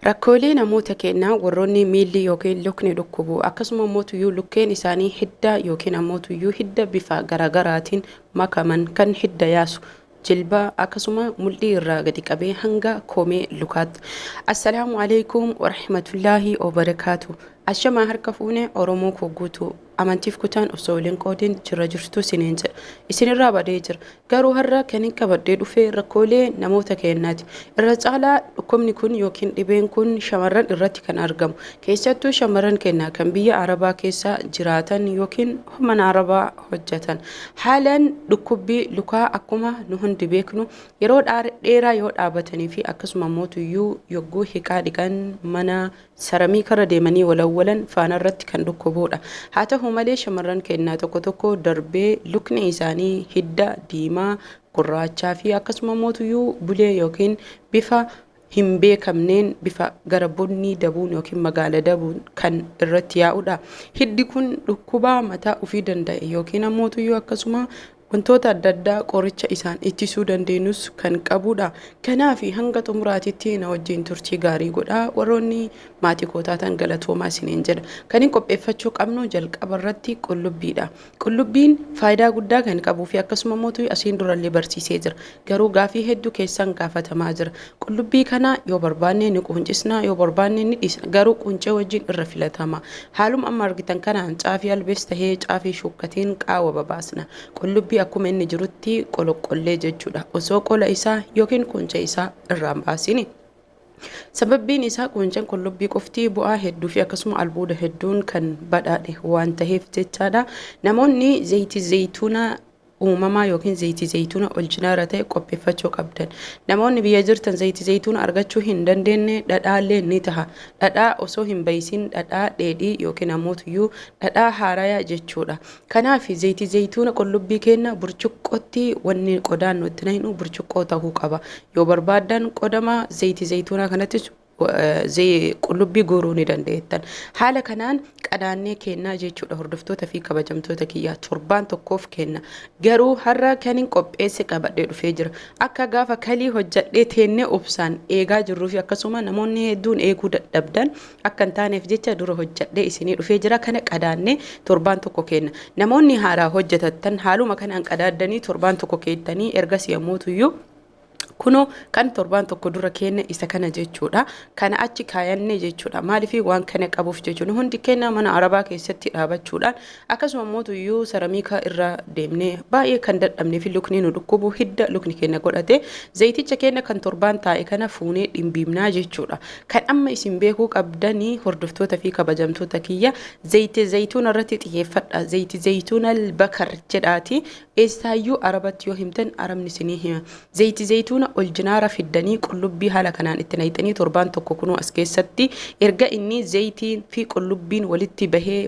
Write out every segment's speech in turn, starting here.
Rakkoolee namoota keennaa warroonni miilli yookiin lukni dhukkubu akkasuma ammoo tuyyuu lukkeen isaanii hidda yookiin ammoo tuyyuu hidda bifa garaagaraatiin makaman kan hidda yaasu jilba akkasuma mul'ii irraa gadi qabee hanga koomee lukaatti. Assalaamu alaikum warahmatullaahi wabarakaatu. Ashamaa harka fuune Oromoo koo guutuu amantiif kutaan osoo waliin qoodin jira jirtu isiniin jedha. Isinirraa badee jira. Garuu har'a kanin qabadhee dhufe rakkoolee namoota keennaati. Irra caalaa dhukkubni kun yookiin dhibeen kun shamarran irratti kan argamu. Keessattuu shamarran keenya kan biyya Arabaa keessa jiraatan yookiin mana Arabaa hojjetan. Haalaan dhukkubbii lukaa akkuma nu hundi beeknu yeroo dheeraa yoo dhaabatanii fi akkasuma mootuyyuu yogguu hiqaa dhiqan mana saramiikarra deemanii walawwalan faanarratti kan dhukkubuudha. Haa ta'u malee shamarran keenyaa tokko tokko darbee lukni isaanii hidda diimaa, gurraachaa fi akkasuma mootuyyuu bulee yookiin bifa hin beekamneen bifa gara bunnii dabuun yookiin magaala dabuun kan irratti yaa'udha. Hiddi kun dhukkuba mataa ofii danda'e yookiin ammootuyyuu akkasuma wantoota adda addaa qoricha isaan ittisuu dandeenyus kan qabudha. Kanaaf hanga xumuraatitti na wajjin turtii gaarii godhaa. Warroonni maatii koo taatan galatoomaa isiniin jedha. Kan hin qopheeffachuu qabnu jalqaba irratti qullubbiidha. Qullubbiin faayidaa guddaa kan qabuu fi akkasuma immoo asiin durallee barsiisee jira. Garuu gaafii hedduu keessan gaafatamaa jira. Qullubbii kana yoo barbaanne ni quncisna, yoo barbaanne ni dhiisna. Garuu quncee wajjin irra filatama. Haaluma amma argitan kanaan caafii albees tahee caafii shukkatiin qaawwa babaasna. Qullubbii akkuma inni jirutti qoloqqollee jechuudha. Osoo qola isaa yookiin quncee isaa irraa hin baasini. Sababbiin isaa qunceen qullubbii qofti bu'aa hedduu fi akkasuma albuuda hedduun kan badhaadhe waan taheef jechaadha. Namoonni zayitii zayituuna uumamaa yookiin zayitii zayituuna oljinaara ta'e qopheeffachuu qabdan. Namoonni biyya jirtan zayitii zayituuna argachuu hin dandeenye dhadhaallee ni taha. Dhadhaa osoo hin bayisin dhadhaa dheedhii yookiin ammoo tuyyuu dhadhaa haaraya jechuudha. Kanaaf zayitii zayituuna qullubbii keenya burcuqqootti wanni qodaan nutti naqnu burcuqqoo ta'uu qaba. Yoo barbaaddan qodama zayitii zayituunaa kanattis qullubbii guuruu ni dandeettan. Haala kanaan qadaannee kennaa jechuudha hordoftoota fi kabajamtoota kiyyaa torbaan tokkoof kenna. Garuu har'a kanin qopheesse qabadhee dhufee jira. Akka gaafa kalii hojjadhee teennee obsaan eegaa jirruu fi akkasuma namoonni hedduun eeguu dadhabdan akka hin taaneef jecha dura hojjadhee isinii dhufee jira. Kana qadaannee torbaan tokko kenna. Namoonni haaraa hojjetattan haaluma kanaan qadaaddanii torbaan tokko keettanii ergasii yommuu tuyyuu kunoo kan torbaan tokko dura kenne isa kana jechuudha. Kana achi kaayanne jechuudha. Maaliif waan kana qabuuf jechuudha. Hundi keenya mana Arabaa keessatti dhaabachuudhaan akkasuma immoo tuyyuu saramiikaa irra deemnee baay'ee kan dadhabnee fi lukni nu dhukkubu hidda lukni keenya godhate zayiticha keenya kan torbaan taa'e kana fuunee dhimbiibnaa jechuudha. Kan amma isin beekuu qabdanii hordoftoota fi kabajamtoota kiyya zayiti zayituuna irratti xiyyeeffadha. Zayiti zayituuna bakar jedhaati. Eessaayyuu Arabatti yoo himtan Arabni isinii hima. Zayiti zayituuna oljinaara fiddanii qullubbii haala kanaan itti naqxanii torbaan tokko kunoo as keessatti erga inni zayitiin fi qullubbiin walitti bahee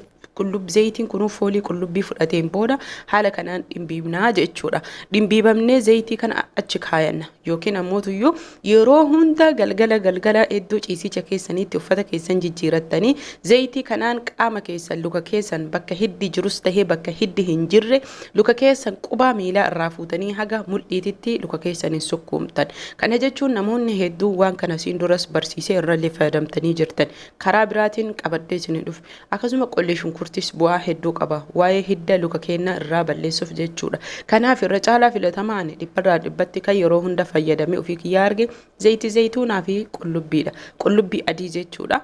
zayitiin kunuu foolii qullubbii fudhateen booda haala kanaan dhimbiibnaa jechuudha. Dhimbiibamnee zayitii kana achi kaayanna yookiin ammoo tuyyuu yeroo hunda galgala galgala iddoo ciisicha keessaniitti uffata keessan jijjiirattanii zayitii kanaan qaama keessan luka keessan bakka hiddi jirus tahee bakka hiddi hin jirre luka keessan qubaa miilaa irraa fuutanii haga mul'iititti luka keessan hin sukkuumtan. Kana jechuun namoonni hedduun waan kana siin duras barsiisee irrallee fayyadamtanii jirtan. Karaa biraatiin qabadhee isin dhufe. Akkasuma qolli shunkurtis bu'aa hedduu qaba. Waa'ee hidda luka keenyaa irraa balleessuuf jechuudha. Kanaaf irra caalaa filatamaa ani dhibbarraa dhibbatti kan yeroo hunda fayyadamee ofii kiyyaa arge zayitii zayituunaa fi qullubbiidha. Qullubbii adii jechuudha.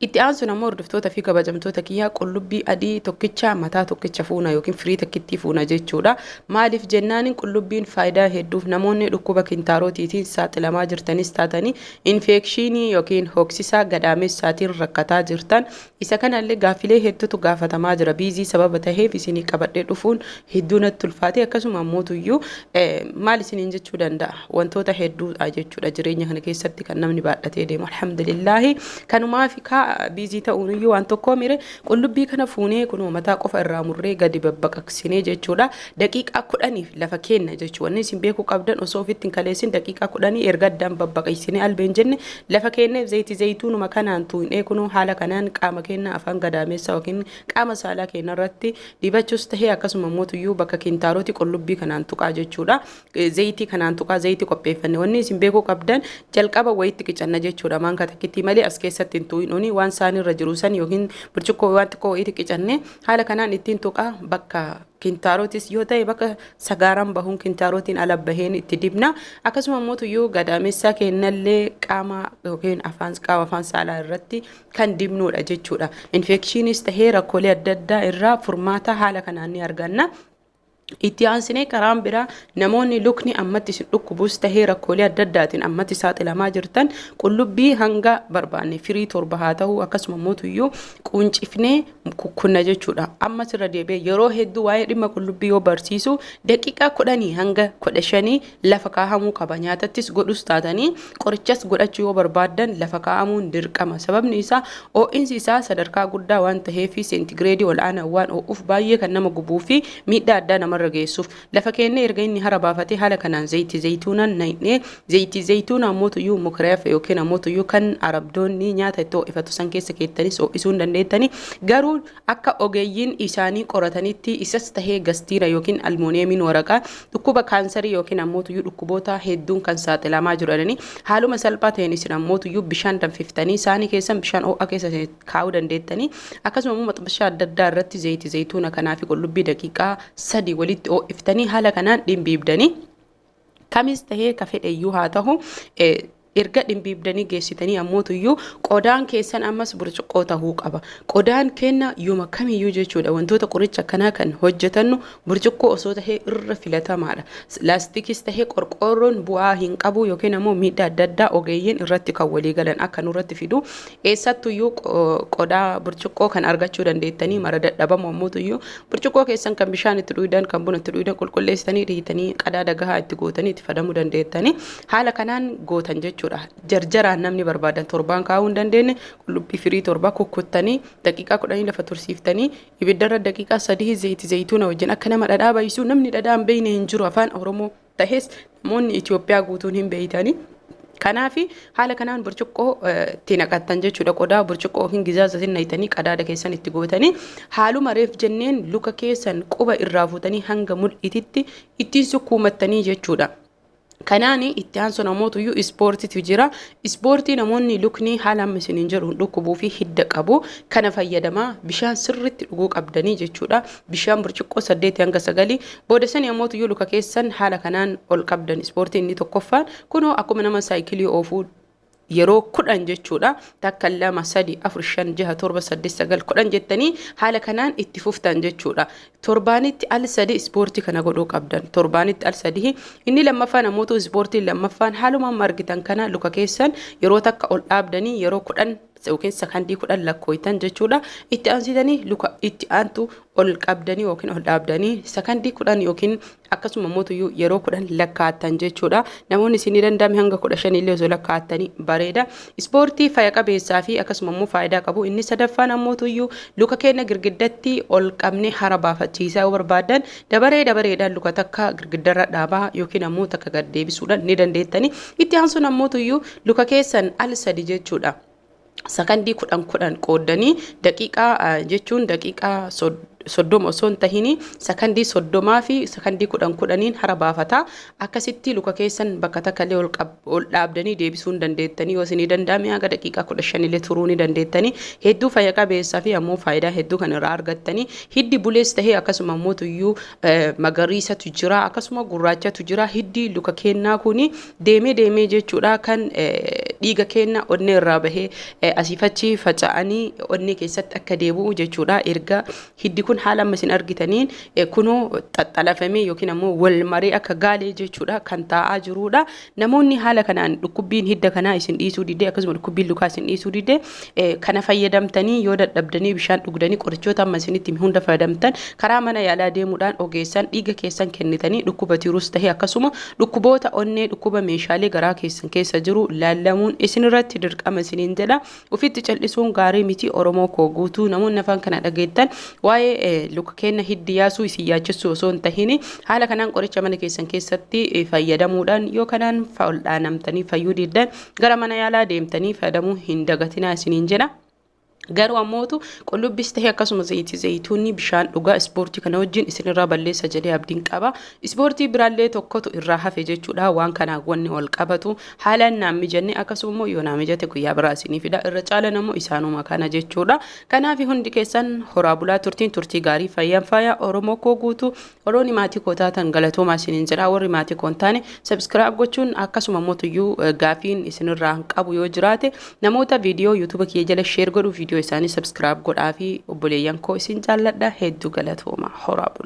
Itti aansuun ammoo hordoftoota fi kabajamtoota kiyyaa qullubbii adii tokkicha mataa tokkicha fuuna yookiin firii takkittii fuuna jechuudha. Maaliif jennaan qullubbiin faayidaa hedduuf namoonni dhukkuba kintaarotiitiin saaxilamaa jirtanis taatanii infekshinii yookiin hoksisaa gadaamessaatiin rakkataa jirtan isa kanallee gaaffilee hedduutu gaafatamaa jira. Biizii sababa taheef isinii qabadhee dhufuun hedduu natti ulfaate akkasuma ammoo tuyyuu maal isiniin jechuu danda'a wantoota hedduudha jechuudha jireenya kana keessatti kan namni baadhatee deemu alhamdulillaahi. Kanumaaf Kanaaf kaa biizii ta'uun iyyuu waan tokkoo mire. Qullubbii kana fuunee kunoo mataa qofa irraa murree gadi babbaqaqsinee jechuudha. Daqiiqaa 10f lafa keenna jechuudha. Wanni isin beekuu qabdan, osoo ofitti hin kaleessin daqiiqaa 10 erga addaan babbaqaqsinee albeen jenne lafa keenneef zayitii zayituunuma kanaan tuunee kunoo haala kanaan qaama keenya afaan gadaameessa yookiin qaama saalaa keenya irratti dibachuus tahee, akkasuma mootuyyuu bakka kintaaroti qullubbii kanaan tuqaa jechuudha. Zayitii kanaan tuqaa, zayitii qopheeffanne. Wanni isin beekuu qabdan, jalqaba wayitti qicanna jechuudha. Maankaa takkitti malee as keessatti hin tu'in. Waan saanirra jiru san yookiin burcuqqoo waan xiqqoo wayitti qicanne haala kanaan ittiin tuqaa. Bakka kintaarotis yoo ta'e, bakka sagaaraan bahuun kintaarotiin ala baheen itti dibna. Akkasuma mootuyyuu gadaamessaa kennallee qaama yookiin afaan qaama afaan saalaa irratti kan dibnuudha jechuudha. Infekshiinis tahee rakkoolee adda addaa irraa furmaata haala kanaan ni arganna. Itti aansinee karaan biraa, namoonni lukni ammatti isin dhukkubus tahee rakkoolee adda addaatiin ammatti saaxilamaa jirtan, qullubbii hanga barbaanne firii 7 haa ta'u, akkasuma mootuyyuu quuncifnee kukkunna jechuudha. Ammas irra deebi'ee yeroo hedduu waa'ee dhimma qullubbii yoo barsiisu, daqiiqaa 10 hanga 15 lafa kaahamuu qaba. Nyaatattis godhus taatanii qorichas godhachuu yoo barbaaddan lafa kaa'amuun dirqama. Sababni isaa ho'insi isaa sadarkaa guddaa waan ta'eef, seentigireedii ol aanaa waan ho'uuf, baay'ee kan nama gubuu fi miidhaa addaa namarra geessuuf, lafa keennee erga inni hara baafatee haala kanaan zayitii zayituunaan naqnee, zayitii zayituunaa mootuyyuu mukreef yookiin ammoo kan arabdoonni nyaata itti ho'ifatu san keessa keettanis ho'isuu hin dandeettani. Garuu akka ogeeyyiin isaanii qoratanitti, isas tahee gastiira yookiin almuuniyeemiin waraqaa dhukkuba kaansarii yookiin ammootuyyuu dhukkuboota hedduun kan saaxilamaa jiranii, haaluma salphaa ta'een isin ammootuyyuu bishaan danfiftanii saanii keessan bishaan ho'a keessa kaa'uu dandeettanii, akkasuma immoo maxxansa adda addaa irratti zayitii zayituuna kanaa fi qullubbii daqiiqaa 3 walitti ho'iftanii haala kanaan dhimbiibdanii, kamis tahee ka fedheyyuu haa ta'u, erga dhimbiibdanii geessitanii ammootuyyuu qodaan keessan ammas burcuqqoo tahuu qaba. Qodaan kenna yuma kamiyyuu jechuudha. Wantoota qoricha akkanaa kan hojjetannu burcuqqoo osoo tahee irra filatamaadha. Laastikis tahee qorqoorroon bu'aa hin qabu yookiin ammoo miidhaa adda addaa ogeeyyiin irratti kan walii galan akka nurratti fidu. Eessattuyyuu qodaa burcuqqoo kan argachuu dandeettanii mara dadhabamu ammootuyyuu burcuqqoo keessan kan bishaan itti dhuydan, kan buna itti dhuydan qulqulleessitanii dhiitanii qadaada gahaa itti gootanii itti fayyadamuu dandeettanii, haala kanaan gootan jechuudha. Jarjaraan namni barbaadan torbaan kaa'uu hin dandeenye, qullubbii firii 7 kukkuttanii daqiiqaa 10 lafa tursiiftanii ibiddarra daqiiqaa 3 zayitii zayituuna wajjin akka nama dhadhaa baay'isu. Namni dhadhaa hin beekne hin jiru. Afaan Oromoo tahes namoonni Itoophiyaa guutuun hin beeytanii. Kanaaf haala kanaan burcuqqoo itti naqattan jechuudha. Qodaa burcuqqoo yookiin gizaaza isin naqxanii qadaada keessan itti gootanii, haaluma reef jenneen luka keessan quba irraa fuutanii hanga mul'ititti ittiin sukkuumattanii jechuudha. Kanaan itti aansu namootuyyuu ispoortiitu jira. Ispoortii namoonni lukni haala amma isiniin jedhu dhukkubuu fi hidda qabu kana fayyadamaa, bishaan sirriitti dhuguu qabdanii jechuudha. Bishaan burcuqqoo 8 hanga 9. Booda sanii ammootuyyuu luka keessan haala kanaan ol qabdan. Ispoortii inni tokkoffaan kunoo akkuma nama saayikilii oofuu yeroo 10 jechuudha. Takka, lama, sadi, afur, shan, jaha, torba, saddeet, sagal, 10 jettanii haala kanaan itti fuftan jechuudha. Torbaanitti al sadi ispoortii kana godhuu qabdan. Torbaanitti al sadi. Inni lammaffaan ammoo, ispoortiin lammaffaan, haaluma amma argitan kana luka keessan yeroo takka ol dhaabdanii yeroo 10 yookiin sakandii 10 lakkooytan jechuudha. Itti aansitanii luka itti aantu ol qabdanii yookiin ol dhaabdanii sakandii 10 yookiin akkasuma mootuyyuu yeroo 10 lakkaa'attan jechuudha. Namoonni isin danda'ame hanga 15 illee osoo lakkaa'attanii bareeda. Ispoortii fayya qabeessaa fi akkasuma immoo faayidaa qabu. Inni sadaffaan ammootuyyuu luka keenya girgiddatti ol qabnee hara baafachiisaa yoo barbaadan, dabaree dabareedhaan luka takka girgiddarra dhaabaa yookiin ammoo takka gad deebisuudhaan ni dandeettani. Itti aansuun ammootuyyuu luka keessan al sadi jechuudha. Sakandii 10 10 qooddanii daqiiqaa jechuun daqiiqaa 30 osoo hin tahini sakandii 30 fi sakandii 10 10n hara baafataa. Akkasitti luka keessan bakka takka illee ol dhaabdanii deebisuu hin dandeettanii. Yoo isinii danda'ame haga daqiiqaa 15 illee turuu ni dandeettanii. Hedduu fayya qabeessaa fi ammoo faayidaa hedduu kan irraa argattanii. Hiddi bulees tahee akkasuma ammoo tuyyuu magariisatu jira, akkasuma gurraachatu jira. Hiddi luka kennaa kuni deemee deemee jechuudha kan dhiiga kenna onnee irraa bahee asiifachi faca'anii onnee keessatti akka deebi'u jechuudha. Erga hiddi kun haala amma isin argitaniin kunoo xaxxalafamee yookiin ammoo wal maree akka gaalee jechuudha kan taa'aa jiruudha. Namoonni haala kanaan dhukkubbiin hidda kanaa isin dhiisuu didee, akkasuma dhukkubbiin lukaa isin dhiisuu didee, kana fayyadamtanii yoo dadhabdanii bishaan dhugdanii, qorichoota amma isinitti hunda fayyadamtan, karaa mana yaalaa deemuudhaan ogeessan dhiiga keessan kennitanii dhukkuba tiruus ta'e, akkasuma dhukkuboota onnee, dhukkuba meeshaalee garaa keessan keessa jiru laallamuun isinirratti dirqama isiniin jedha. Ofitti cal'isuun gaarii miti. Oromoo koo guutuu, namoonni afaan kana dhageettan, waa'ee luka kenna hiddi yaasuu isin yaachisuu osoo hin tahin, haala kanaan qoricha mana keessan keessatti fayyadamuudhaan yoo kanaan fal'aanamtanii fayyuu diddan, gara mana yaalaa deemtanii fayyadamuu hin dagatinaa isiniin jedha. Garuu ammootu qullubbis ta'e, akkasuma zayitii zayituunni, bishaan dhugaa, ispoortii kana wajjin isinirraa balleessa jedhee abdiin qaba. Ispoortii biraallee tokkotu irraa hafe jechuudha. Waan kanaan wanni wal qabatu haalaan naan mijanne, akkasuma immoo yoo naa mijate guyyaa biraa isinii fida. Irra caalan ammoo isaanuma kana jechuudha. Kanaaf hundi keessan horaa bulaa, turtiin turtii gaarii, fayyaan faaya. Oromoo koo guutuu, warroonni maatii koo taatan galatoomaa isiniin jedha. Warri maatii koo hin taane subscribe gochuun, akkasuma immoo tuyyuu gaafiin isinirraa hin qabu yoo jiraate, namoota viidiyoo YouTube kiyya jala share godhu viidiyoo isaanii subscribe godhaa fi obboleeyyan koo isin jaalladha, hedduu galatooma, horaa bula.